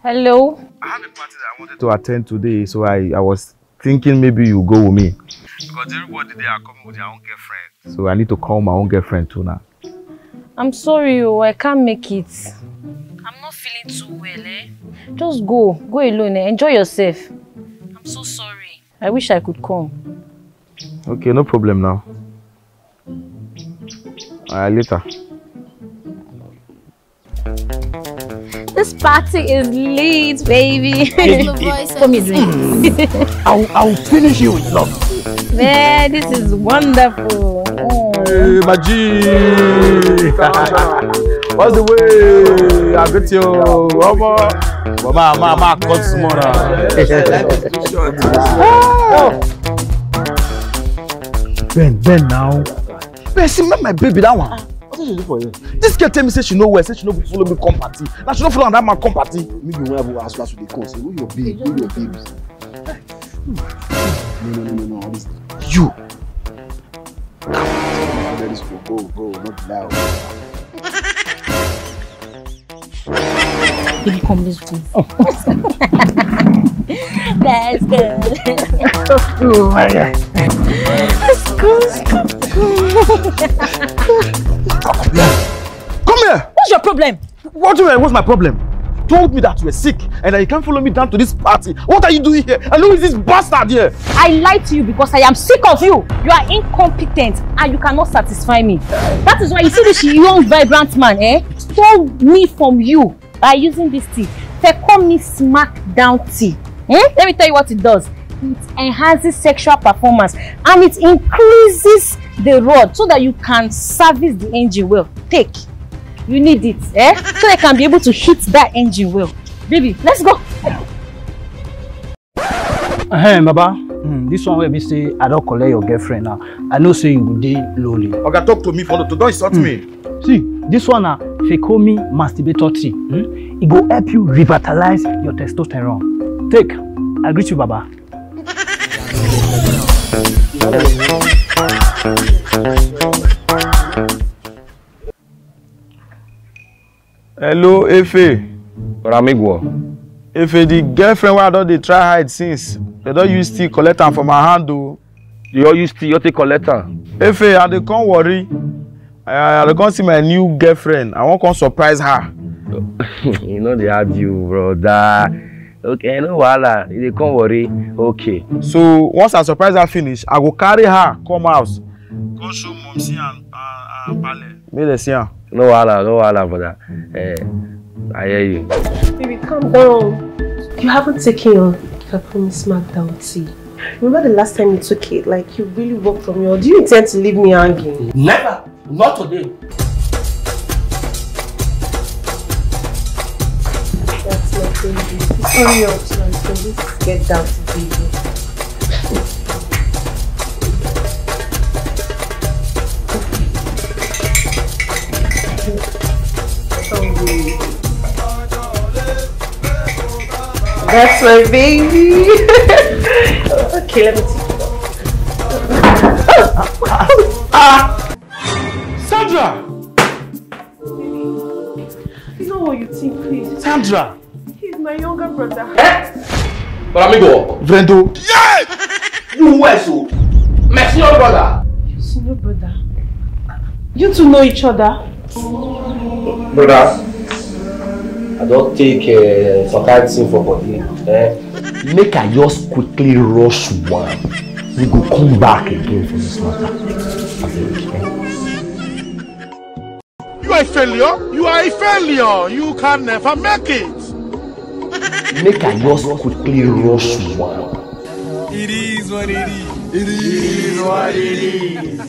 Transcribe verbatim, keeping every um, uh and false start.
Hello. I had a party that I wanted to attend today, so I, I was thinking maybe you go with me. Because everybody they are coming with their own girlfriend. So I need to call my own girlfriend too now. I'm sorry, oh, I can't make it. I'm not feeling too well, eh? Just go. Go alone, eh? Enjoy yourself. I'm so sorry. I wish I could come. Okay, no problem now. Alright, later. This party is lit, baby. Come here, drink. I'll, I'll finish you with love. Man, this is wonderful. Oh. Hey, my G. What's the way? I get you. Mama, mama, mama, cut tomorrow. Ben, Ben now. Ben, see, my, my baby, that one. What did you do for you? This girl tell me say she no well, say she no go follow me come party. Now she no follow that man come party. Me be one of us as we dey come. Say, who your babe? Who your babe? No, no, no, no, no. All this. You. Let this go, go, go. Not loud. Baby, come, let's go. Let's go. Oh my God. Let's go. Come here. What's your problem? What do you mean? What's my problem? Told me that you were sick and that you can't follow me down to this party. What are you doing here? And who is this bastard here? I lied to you because I am sick of you. You are incompetent and you cannot satisfy me. That is why you see this young, vibrant man, eh, stole me from you by using this tea. They call me smackdown tea. Hmm? Let me tell you what it does. It enhances sexual performance and it increases the rod so that you can service the engine well. Take. You need it, eh? So they can be able to hit that engine well. Baby, let's go. Hey, Baba, mm, this one wey be say I don collect your girlfriend now. I know say you go dey lonely. Oga, talk to me for no, don't insult me. See, this one na Fecomi masturbator tea. Hmm? E go help you revitalize your testosterone. Take, I greet you, Baba. Hello, Efe. Ramigwo. Efe, the girlfriend wey I don dey try hide since, they don use stick collect am for my hand o. You all use stick, you take collect am. Efe, I dey come worry. I, I dey come see my new girlfriend. I wan come surprise her. You know they had you, brother. Okay, no wahala. You dey come worry. Okay. So once I surprise her finish, I go carry her come house. Come show momsi and, and, and pale. Make dem see am. No wahala, no wahala, brother. Eh, I hear you. Baby, calm down. You haven't taken your Kakumi smackdown tea. Remember the last time you took it? Like, you really worked on me. Or do you intend to leave me hanging? Never. Not today. That's my baby. Hurry up, so I can just get down to baby. That's my baby. Okay, let me take it off. Ah! Sandra! You know what you think, please. Sandra! He's my younger brother. Eh? But amigo. Vrendo. Yeah! You were so. My senior brother. Your senior brother? You two know each other? Brother, I don't take uh, some kind thing for body. Eh? Make I just quickly rush one. We go come back again for this matter. Abeg, eh? You are a failure. You are a failure. You can never make it. Make I just quickly rush one. It is what it is. It is what it is.